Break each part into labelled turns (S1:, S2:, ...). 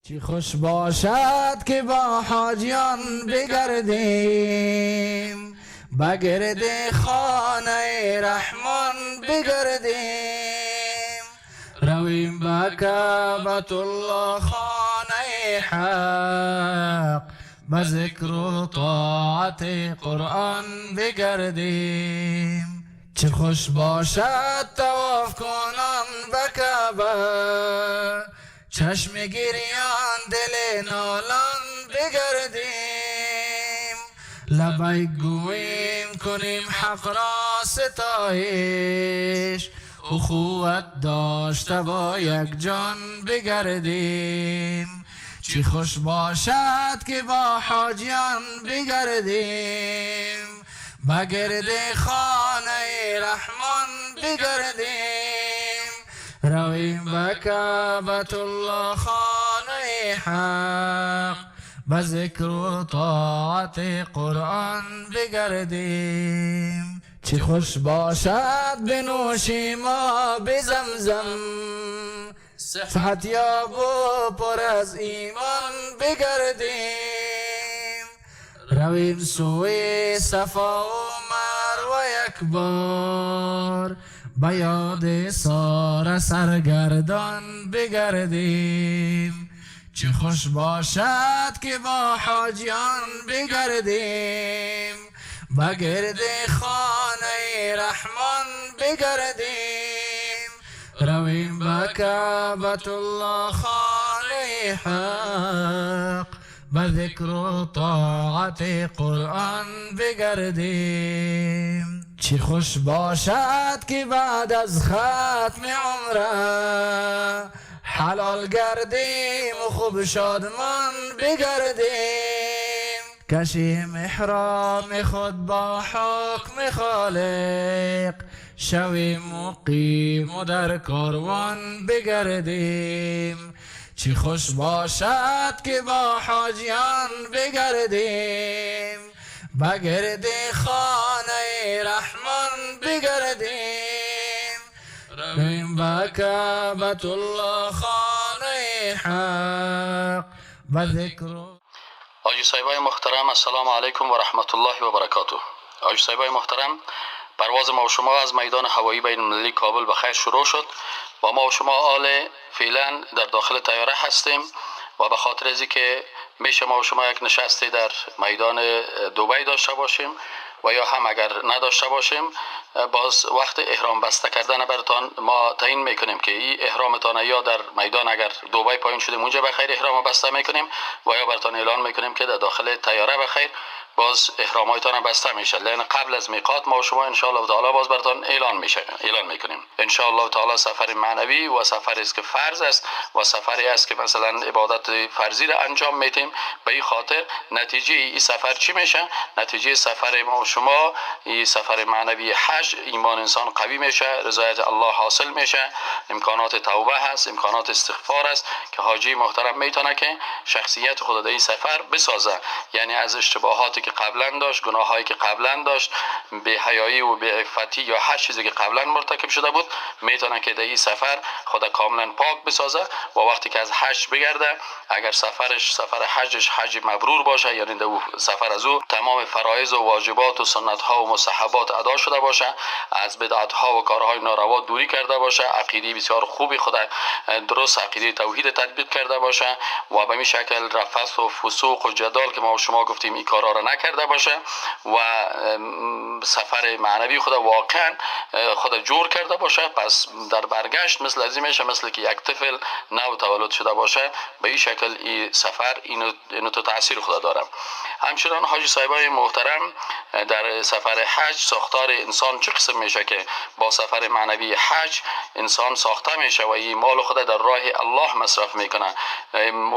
S1: چی خوش باشد که با حاجیان بگردیم، بگرد خانه رحمان بگردیم، رویم به کعبة الله خانه حق، به ذکر و طاعت قرآن بگردیم. چه خوش باشد طواف کنان به کعبه، چشم گریان دل نالان بگردیم، لبیک گوییم کنیم حق را ستایش، اخوت داشته با یک جان بگردیم. چی خوش باشد که با حاجیان بگردیم، بگرد خانه رحمان بگردیم، رویم به کعبة الله خانه حق، به ذکر و طاعت قرآن بگردیم. چی خوش باشد بنوشیم آب زمزم، صحت یاب و پر از ایمان بگردیم، رویم سوی صفا و مروه یک بار، به یاد ساره سرگردان بگردیم. چه خوش باشد که با حاجیان بگردیم، بگرد خانه رحمان بگردیم، رویم به کعبة الله خانه حق، به ذکر و طاعت قرآن بگردیم. چی خوش باشد که بعد از ختم عمره، حلال گردیم و خوب شادمان بگردیم، کشیم احرام خود با حکم خالق، شویم مقیم و در کاروان بگردیم. چی خوش باشد که با حاجیان بگردیم، بگرد خانه رحمان بگردیم، رویم به کعبة الله خانه حق، به ذکر.
S2: حاجی صاحبای محترم، السلام علیکم و رحمت الله و برکاته. حاجی صاحبای محترم، پرواز ما و شما از میدان هوایی بین المللی کابل به خیر شروع شد و ما و شما حال فعلا در داخل طیاره هستیم و به خاطر از که میشه ما و شما یک نشستی در میدان دبی داشته باشیم و یا هم اگر نداشته باشیم، باز وقت احرام بسته کردن براتان ما تعیین میکنیم که این احرامتان یا در میدان اگر دبی پایین شدیم اونجا بخیر احرام بسته میکنیم و یا براتان اعلان میکنیم که در داخل طیاره بخیر باز احرامایتان بسته میشه، لان قبل از میقات ما و شما ان شاء الله تعالی باز براتان اعلان میشه، اعلان میکنیم. ان شاء الله تعالی سفر معنوی و سفر است که فرض است و سفری است که مثلا عبادت فرضی را انجام میدیم. به این خاطر نتیجه این سفر چی میشه؟ نتیجه سفر ما و شما این سفر معنوی حج، ایمان انسان قوی میشه، رضایت الله حاصل میشه، امکانات توبه هست، امکانات استغفار است که حاجی محترم میتونه که شخصیت خود در این سفر بسازه، یعنی از اشتباهاتی که قبلا داشت، گناهایی که قبلا داشت، بی حیایی و بی عفتی یا هر چیزی که قبلا مرتکب شده بود، میتونه که در این سفر خود کاملا پاک بسازه و وقتی که از حج بگرده، اگر سفرش سفر حجش حج مبرور باشه، یعنی در سفر از او تمام فرایض و واجبات و سنت ها و مستحبات ادا شده باشه، از بدعت ها و کارهای ناروا دوری کرده باشه، عقیده بسیار خوبی خود درست عقیده توحید تطبیق کرده باشه و به این شکل رفث و فسوق و جدال که ما شما گفتیم این کارها را نکرده باشه و سفر معنوی خود واقعا خود جور کرده باشه، پس در برگشت مثل از این میشه مثل که یک طفل نو تولد شده باشه. به این شکل این سفر اینو تو تاثیر خود داره. همچنان حاجی صاحبای محترم، در سفر حج ساختار انسان چه قسم میشه که با سفر معنوی حج انسان ساخته میشه و این مال خود در راه الله مصرف میکنه.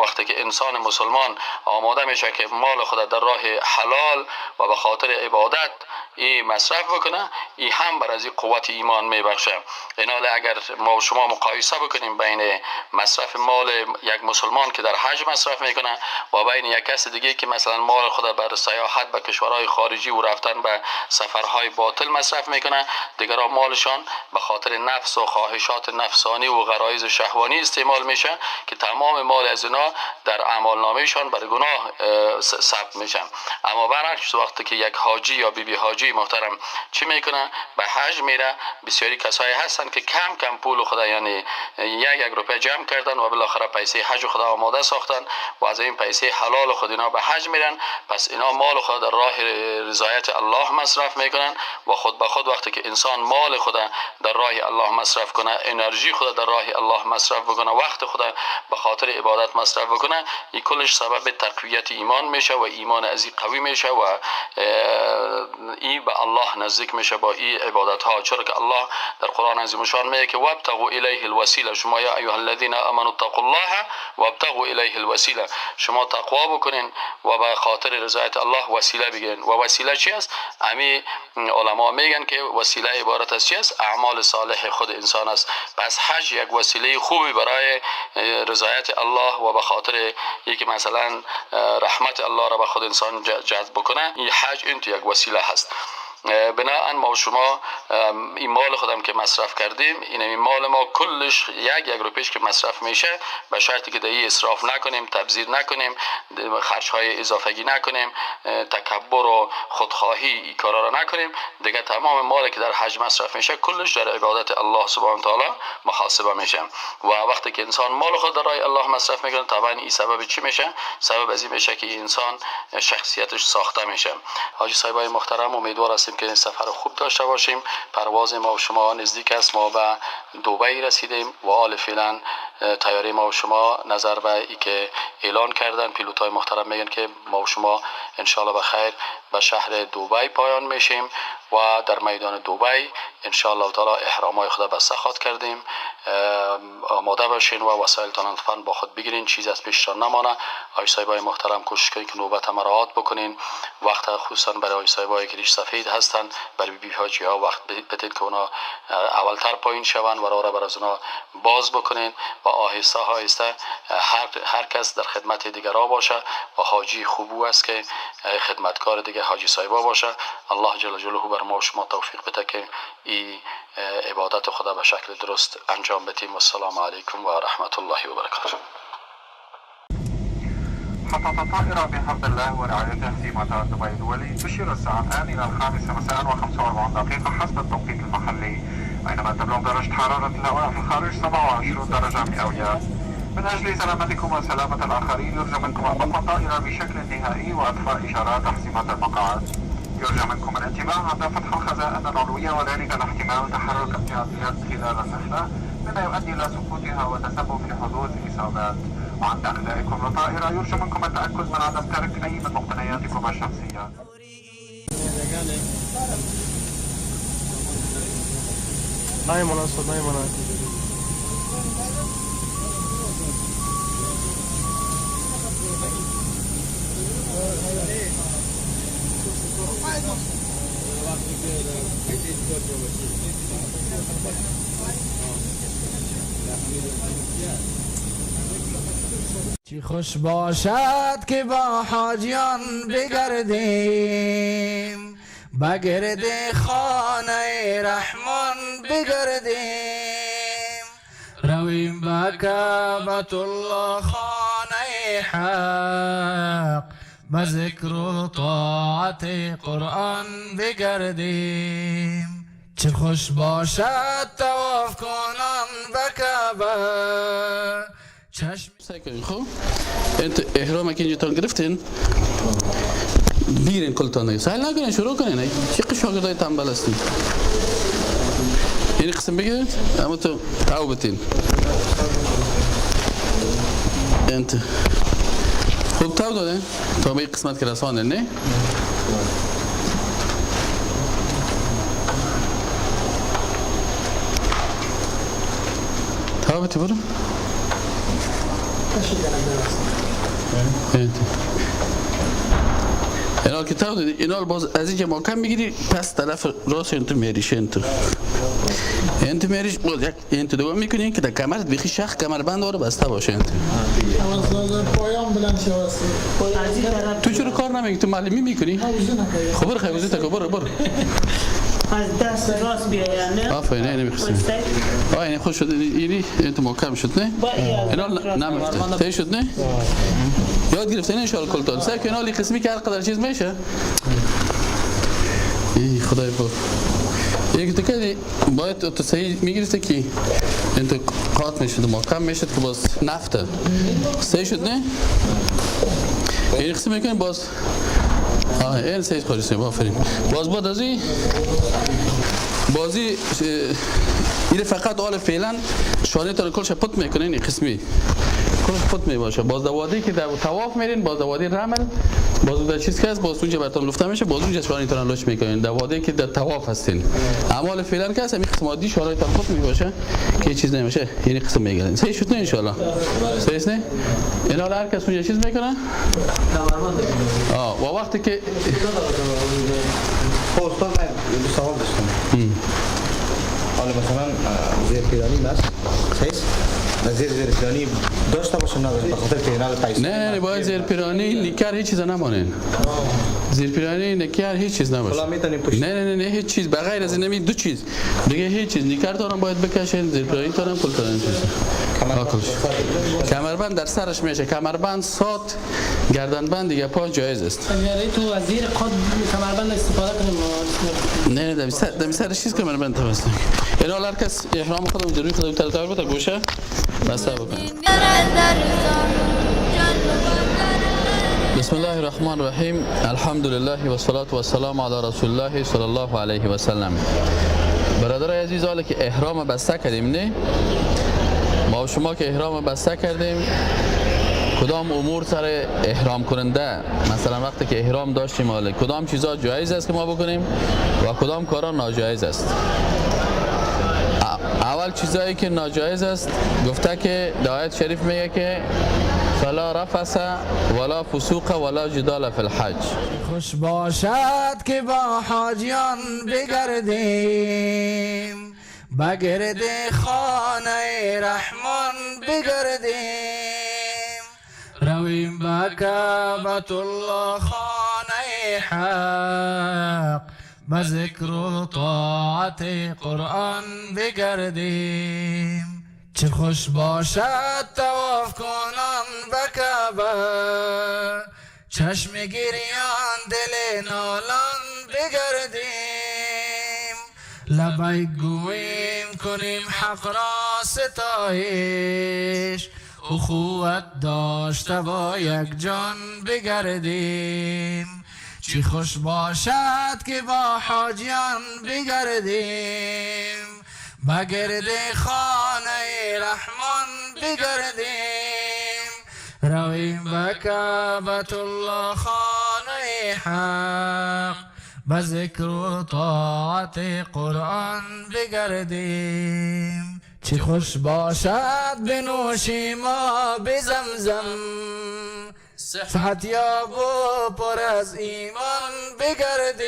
S2: وقتی که انسان مسلمان آماده میشه که مال خود در راه حلال و به خاطر عبادت ای مصرف بکنه، ای هم بر از قوت ایمان میبخشه. اینال اگر ما و شما مقایسه بکنیم بین مصرف مال یک مسلمان که در حج مصرف میکنه و بین یک کس دیگه که مثلا مال خود بر سیاحت به کشورهای خارجی و رفتن به سفرهای باطل مصرف میکنه، دیگران مالشان به خاطر نفس و خواهش خواهشات نفسانی و غرایز شهوانی استعمال میشه که تمام مال از اینا در اعمال نامهشان بر گناه ثبت میشه. اما برعکس وقتی که یک حاجی یا بیبی حاجی محترم چی میکنه؟ به حج میره. بسیاری کسایی هستن که کم کم پول خدا، یعنی یک روپیه جمع کردن و بالاخره پیسه حج خدا آماده ساختن و از این پیسه حلال خود اینا به حج میرن. پس اینا مال خود در راه رضایت الله مصرف میکنن و خود به خود وقتی که انسان مال خود در راه الله مصرف کنه، انرژی خود در راه الله مصرف بکنه، وقت خود به خاطر عبادت مصرف بکنه، این کلش سبب تقویت ایمان میشه و ایمان از این قوی میشه و این به الله نزدیک میشه با این عبادت ها. چرا که الله در قرآن عظیم شان میگه که وابتغوا الیه الوسیله، شما یا ایها الذین آمنوا اتقوا الله وابتغوا الیه الوسیله، شما تقوا بکنین و به خاطر رضایت الله وسیله بگیرین. و وسیله چی است؟ امی علما میگن که وسیله عبارت از چی است؟ اعمال صالح خود انسان است. پس حج یک وسیله خوبی برای رضایت الله و به خاطر یکی مثلا رحمت الله را به خود انسان جذب بکنه، این حج این تو یک وسیله هست. بناهن ما شما این مال خودم که مصرف کردیم، این مال ما کلش یک روپیش که مصرف میشه، به شرطی که در اسراف نکنیم، تبذیر نکنیم، خرج های اضافگی نکنیم، تکبر و خودخواهی این کارا را نکنیم، دیگه تمام مالی که در حج مصرف میشه کلش در عبادت الله سبحانه و تعالی محاسبه میشه. و وقتی که انسان مال خود در راه الله مصرف میکنه، طبعا این سبب چی میشه؟ سبب از این میشه که انسان شخصیتش ساخته میشه. حاجی صاحبای محترم، امیدوار هستیم که این سفر خوب داشته باشیم. پرواز ما و شما نزدیک است، ما به دبی رسیدیم و حال فعلا طیاره ما و شما نظر به ای که اعلان کردن پیلوت های محترم میگن که ما و شما انشالله به خیر به شهر دبی پایان میشیم و در میدان دبی انشالله تعالی احرام های خود بسته خواد کردیم. آماده باشین و وسایلتان لطفاً با خود بگیرین، چیز از پیشتان نمانه. آی صاحبای محترم کوشش کنین که نوبت مراعات بکنین. وقت خصوصا برای آی صاحبای که ریش سفید هستن، برای بی حاجی ها وقت بدید که اونا اولتر پایین شون و راه را بر از اونا باز بکنین و آهسته آهسته هر کس در خدمت دیگرا باشه و حاجی خوبو است که خدمتکار دیگه حاجی صاحبا باشه. الله جل جلاله بر ما و شما توفیق بده که این عبادت خدا به شکل درست انجام بدیم. و السلام علیکم و رحمت الله و برکاته.
S3: حطت الطائرة بحفظ الله ورعايته في مطار دبي الدولي. تشير الساعة الآن إلى 5:45 حسب التوقيت المحلي، بينما تبلغ درجة حرارة الهواء في الخارج 27 درجة مئوية. من أجل سلامتكم وسلامة الآخرين يرجى منكم إطفاء الطائرة بشكل نهائي وإطفاء إشارات أحزمة المقاعد. يرجى منكم الانتباه عند فتح الخزائن العلوية، وذلك لاحتمال تحرك أمتعة اليد خلال الرحلة مما يؤدي إلى سقوطها وتسبب في حدوث إصابات. وعند إخلائكم للطائرة يرجى منكم التأكد من عدم ترك أي من مقتنياتكم الشخصية.
S1: چی خوش باشد که با حاجیان بگردیم، بگرد خانه رحمان بگردیم، رویم به کعبة الله خانه حق، به ذکر و طاعت قرآن بگردیم. چه خوش باشد طواف کنان به کعبه چشم.
S2: خب انت احرام که اینجا گرفتین بیرین کلتان دیگه سهل نکنین، شروع کنین. چه شاگردای تنبل هستین؟ یعنی قسم بگیرید اما تو تاو بتین. انت خوب تاو دادن تا به قسمت که رسانه نه؟ تاو بتی برو. اینا که تاو دادی، اینا باز از اینجا محکم میگیری، پس طرف راست انتو میریش، انتو میریش، باز یک انتو دوم میکنی که در کمرت بیخی شخ کمربند داره بسته باشه. انتو تو چرا کار نمیکنی؟ تو معلمی میکنی؟ خب برو خیلی وزیت برو برو.
S4: از دست راست بیاید نه؟
S2: آفرین، اینه میخواستیم. آه، اینه خوش شد، اینی این تو محکم شد نه؟ اینا نمیفته تی شد نه؟ یاد گرفتین ان شاء الله کلتان سعی کن حالی قسمی که هر قدر چیز میشه. ای خدای پاک، یک تکه باید تو صحیح میگرفته که این تو قاط میشد، محکم میشد که باز نفته. صحیح شد نه؟ این قسم میکنیم باز. آه، این صحیح خواهی. آفرین. باز بعد از این بازی این فقط آل فعلا شانه تا کلش پت میکنین. این قسمی کلش پت میباشه. باز دوادی که در طواف میرین، باز دوادی رمل، باز در چیز که هست، باز اونجا براتون لفته میشه، باز اونجا شانه تون لوچ میکنین دوادی که در طواف هستین. اعمال فعلا که هست، همین قسم عادی شانه تون پت میباشه که چیز نمیشه. یعنی قسم میگیرین. صحیح شد نه؟ ان شاء الله صحیح نه؟ اینا هر کس اونجا چیز میکنه. آه، و وقتی که
S5: خب استاد، من سوال داشتم. حالا مثلا زیر پیرانی است، صحیح؟ زیر پیرانی داشته باشم نه؟ به خاطر که اینا پیسه
S2: نه نه، باید زیر پیرانی نیکر هیچ چیز نمانین. زیر پیرانی نیکر هیچ چیز نباشه.
S5: حالا میتونیم پشت
S2: نه نه نه نه، هیچ چیز بغیر از این دو چیز دیگه هیچ چیز. نیکر دارم باید بکشین، زیر پیرانی دارم، کل دارم. کمربند در سرش میشه. کمربند سات گردنبند دیگه پا جایز است.
S4: اگر تو از زیر خود کمربند استفاده کنیم؟
S2: نه نه، دمی سرش چیز کمربند توست. یعنی حالا هر کس احرام خودم روی خودم تر تر بده گوشه بسته بکنه. بسم الله الرحمن الرحیم. الحمد لله و صلات و السلام علی رسول الله صلی الله علیه و سلم. برادر عزیز، حالا که احرام بسته کردیم نه، ما و شما که احرام بسته کردیم، کدام امور سر احرام کننده، مثلا وقتی که احرام داشتیم، حالا کدام چیزا جایز است که ما بکنیم و کدام کارا ناجایز است؟ اول چیزایی که ناجایز است، گفته که در آیت شریف میگه که فلا رفث ولا فسوق ولا جدال فی الحج.
S1: خوش باشد که با حاجیان بگردیم، بگرد خانه رحمان بگردیم، رویم به کعبة الله خانه حق، به ذکر و طاعت قرآن بگردیم. چه خوش باشد طواف کنان به کعبه، چشم گریان دل نالان بگردیم، لبیک گوییم کنیم حق را ستایش، اخوت داشته با یک جان بگردیم. چی خوش باشد که با حاجیان بگردیم، بگرد خانه رحمان بگردیم، رویم به کعبة الله خانه حق، به ذکر و طاعت قرآن بگردیم. چی خوش باشد بنوشیم آب زمزم، صحت یاب و پر از ایمان بگردیم،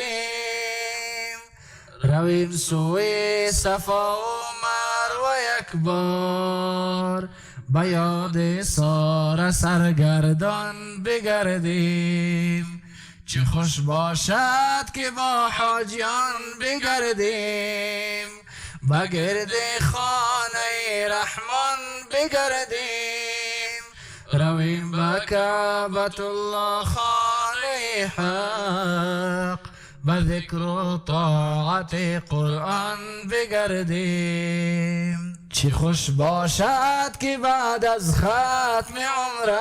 S1: رویم سوی صفا و مروه یک بار، به یاد ساره سرگردان بگردیم. چه خوش باشد که با حاجیان بگردیم، بگرد خانه رحمان بگردیم، رویم به کعبة الله خانه حق، به ذکر و طاعت قرآن بگردیم. چه خوش باشد که بعد از ختم عمره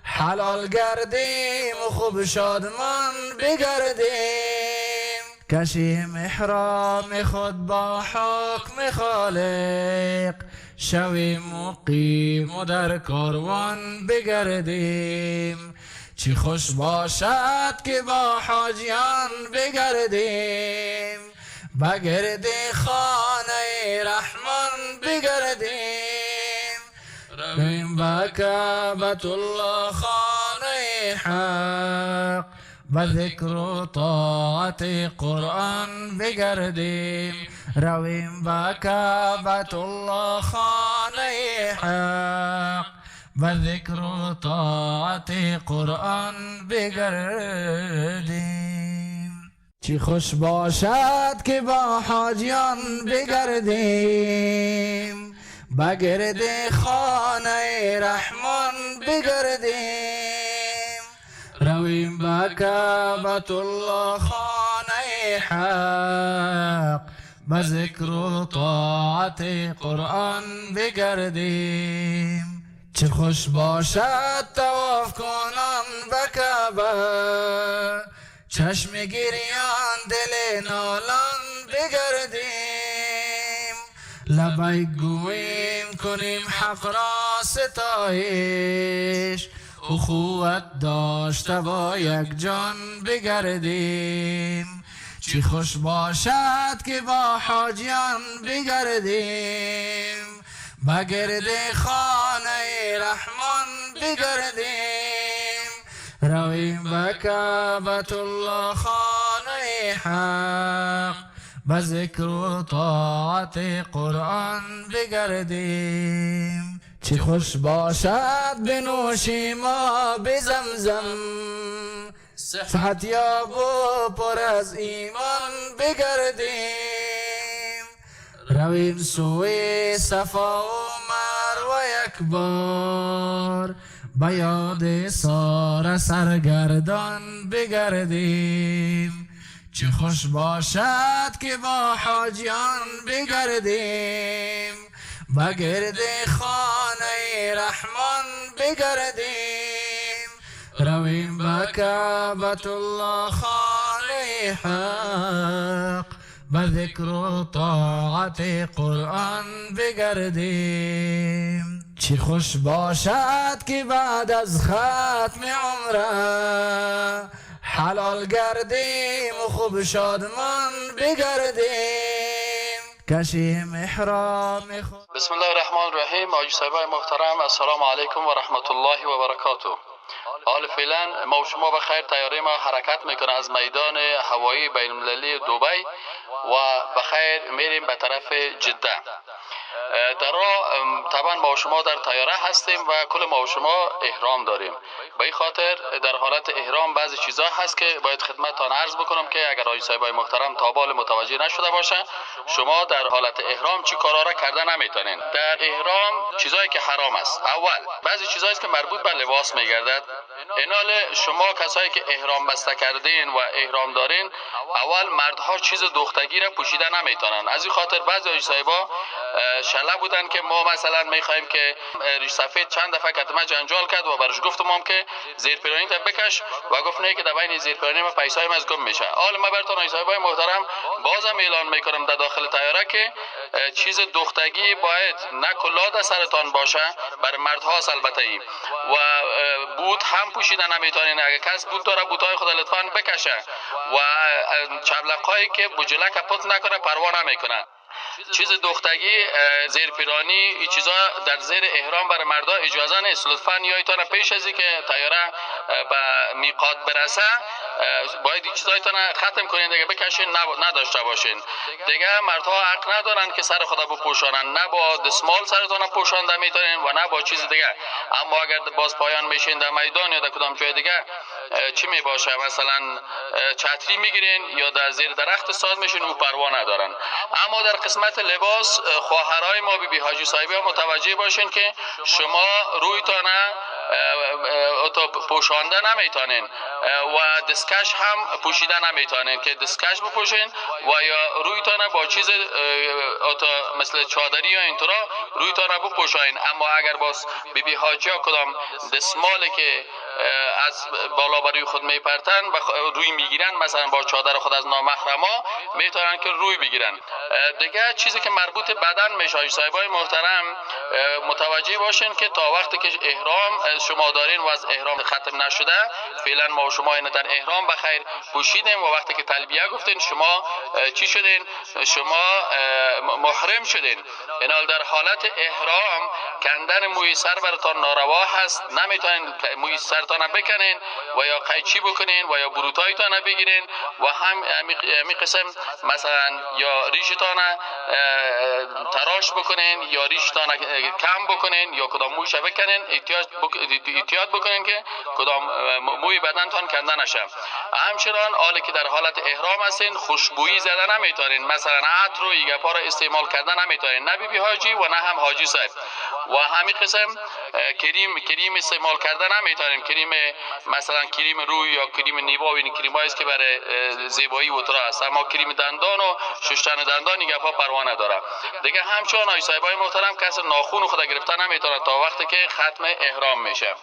S1: حلال گردیم و خوب شادمان بگردیم، کشیم احرام خود با حکم خالق، شویم مقیم و در کاروان بگردیم. چی خوش باشد که با حاجیان بگردیم، بگرد خانه رحمان بگردیم، رویم به کعبة الله خانه حق، به ذکر و طاعت قرآن بگردیم، رویم به کعبة الله خانه حق، به ذکر و طاعت قرآن بگردیم. چی خوش باشد که با حاجیان بگردیم، بگرد خانه رحمان بگردیم، رویم به کعبة الله خانه حق، به ذکر و طاعت قرآن بگردیم. چه خوش باشد طواف کنان به کعبه، چشم گریان دل نالان بگردیم، لبیک گوییم کنیم حق را ستایش، اخوت داشته با یک جان بگردیم. چی خوش باشد که با حاجیان بگردیم، بگرد خانه رحمان بگردیم، رویم به کعبة الله خانه حق، به ذکر و طاعت قرآن بگردیم. چی خوش باشد بنوشیم آب زمزم، صحت یاب و پر از ایمان بگردیم، رویم سوی صفا و مروه یک بار، به یاد ساره سرگردان بگردیم. چه خوش باشد که با حاجیان بگردیم، بگرد خانه رحمان بگردیم، رویم به کعبة الله خانه حق، به ذکر و طاعت قرآن بگردیم. چی خوش باشد که بعد از ختم عمره، حلال گردیم و خوب شادمان بگردیم، کشیم احرام خود.
S2: بسم الله الرحمن الرحیم. حاجی صاحبای محترم، السلام علیکم و رحمت الله و برکاته. حال فعلا ما و شما بخیر طیاره ما حرکت میکنه از میدان هوایی بین المللی دبی و بخیر میریم به طرف جده. در راه طبعا ما و شما در طیاره هستیم و کل ما و شما احرام داریم. به این خاطر در حالت احرام بعضی چیزا هست که باید خدمتتان عرض بکنم که اگر حاجی صاحبای محترم تا بال متوجه نشده باشه، شما در حالت احرام چی کارا را کرده نمیتونین. در احرام چیزایی که حرام است، اول بعضی چیزایی است که مربوط به لباس میگردد. اینال شما کسایی که احرام بسته کردین و احرام دارین، اول مردها چیز دوختگی را پوشیده نمیتونن. از این خاطر بعضی حاجی صاحبا شله بودن که ما مثلا میخوایم که ریش سفید چند دفعه کتمه جنجال کرد و برش گفتم هم که زیر پیرانی تا بکش و گفت نه که در بین زیر پیرانی ما پیسایم از گم میشه. حال ما براتون حاجی صاحبای محترم بازم اعلان میکنم در داخل طیاره که چیز دوختگی باید نه کلاه در سرتان باشه، بر مردها البته ای، و بوت هم پوشیده نمیتونین. اگه کس بوت داره بوتای خود لطفاً بکشه و چبلقایی که بجله کپت نکنه پروا نمیکنه. چیز دوختگی، زیر پیرانی، این چیزا در زیر احرام برای مردا اجازه نیست. لطفاً یایتان پیش از اینکه طیاره به میقات برسه باید این چیزایتان ختم کنین دیگه، بکشین نداشته باشین دیگه. مردها حق ندارن که سر خود بپوشانن، نه با دستمال سرتان پوشانده میتونین و نه با چیز دیگه. اما اگر باز پایان میشین در میدان یا در کدام جای دیگه چی میباشه، مثلا چتری میگیرین یا در زیر درخت ساد میشین، او پروا ندارن. اما در قسمت لباس خواهرای ما بی بی حاجی صاحبی ها متوجه باشین که شما رویتان پوشانده نمیتونین و دستکش هم پوشیده نمیتونین که دستکش بپوشین و یا رویتان با چیز مثل چادری یا اینطورا رویتان بپوشاین. اما اگر باز بی بی حاجی ها کدام دستمالی که از بالا بر روی خود میپرتن و روی میگیرن، مثلا با چادر خود از نامحرما میتونن که روی بگیرن. دیگه چیزی که مربوط بدن میشه حاجی صاحبای محترم متوجه باشین که تا وقتی که احرام شما دارین و از احرام ختم نشده، فعلا ما و شما اینو در احرام بخیر پوشیدیم و وقتی که تلبیه گفتین شما چی شدین؟ شما محرم شدین. اینال در حالت احرام کندن موی سر براتان ناروا هست، نمیتونین موی سر سرتان بکنین و یا قیچی بکنین و یا بروتایتان بگیرین و هم همی قسم مثلا یا ریشتان تراش بکنین یا ریشتان کم بکنین یا کدام موش بکنین، احتیاط بکنین که کدام موی بدنتان کنده نشه. همچنان حالی که در حالت احرام هستین خوشبویی زدن نمیتونین، مثلا عطر و ایگپا را استعمال کردن نمیتونین، نه بی بی حاجی و نه هم حاجی صاحب. و همین قسم کریم استعمال کردن نمیتونیم، کریم مثلا کریم روی یا کریم نیوا و این کریمایی است که برای زیبایی و ترا است، اما کریم دندان و شستن دندان این گپا پروا نداره. دیگه همچنان حاجی صاحبای محترم کس ناخون خود گرفتن نمیتونه تا وقتی که ختم احرام میشه.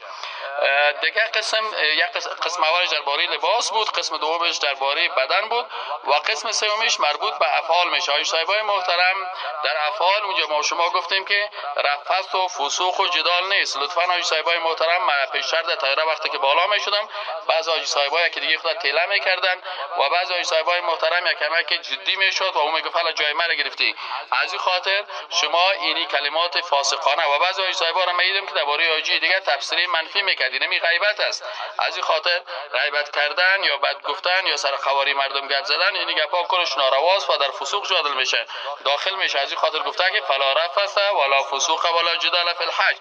S2: دیگه قسم یک قسم اولش درباره لباس بود، قسم دومش درباره بدن بود و قسم سومش مربوط به افعال میشه. حاجی صاحبای محترم در افعال اونجا ما شما گفتیم که رفث و فسوق و جدال نیست. لطفاً حاجی صاحبای محترم من پیشتر در طیاره وقتی که بالا میشدم بعضی حاجی صاحبای که دیگه خود تیله میکردن و بعضی حاجی صاحبای محترم یک کمک جدی میشد و اون میگفت حالا جای مرا گرفتی. از این خاطر شما اینی کلمات فاسقانه و بعضی حاجی صاحبا را میدیدم که درباره حاجی دیگه تفسیر منفی میکرد، اینمی غیبت است. از این خاطر غیبت کردن یا بد گفتن یا سر خواری مردم گپ زدن اینی گپا کلش نارواست و در فسوق جادل میشه داخل میشه. از این خاطر گفته که فلا رفث ولا فسوق ولا جدال فی الحج.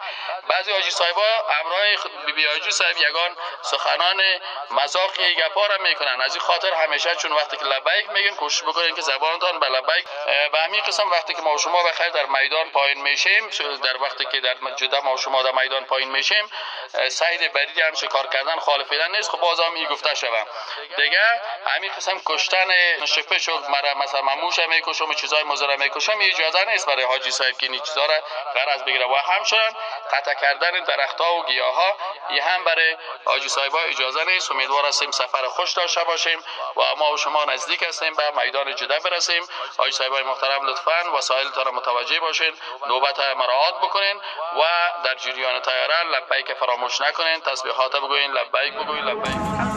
S2: بعضی حاجی صاحبا امرای بی بی حاجی صاحب یگان سخنان مذاقی گپا را میکنن. از این خاطر همیشه چون وقتی که لبیک میگین کوشش بکنین که زبانتان به لبیک. به همین قسم وقتی که ما شما بخیر در میدان پایین میشیم، در وقتی که در جده ما شما در میدان پایین میشیم، صید بریدی هم شکار کردن خالفیدن نیست. خب باز هم گفته شوم دیگه همین قسم کشتن شپش و مثلا موش میکشم و چیزای مضر میکشم اجازه نیست برای حاجی صاحب که این چیزا را غرض بگیره. و همچنان قطع کردن درخت‌ها و گیاها این هم برای حاجی صاحبا اجازه نیست. امیدوار هستیم سفر خوش داشته باشیم و ما و شما نزدیک هستیم به میدان جده برسیم. حاجی صاحبای محترم لطفاً وسایلتان را متوجه باشین، نوبت مراعات بکنین و در جریان طیاره لبیک فراموش نکنین، تسبیحات بگوین، لبیک بگوین، لبیک.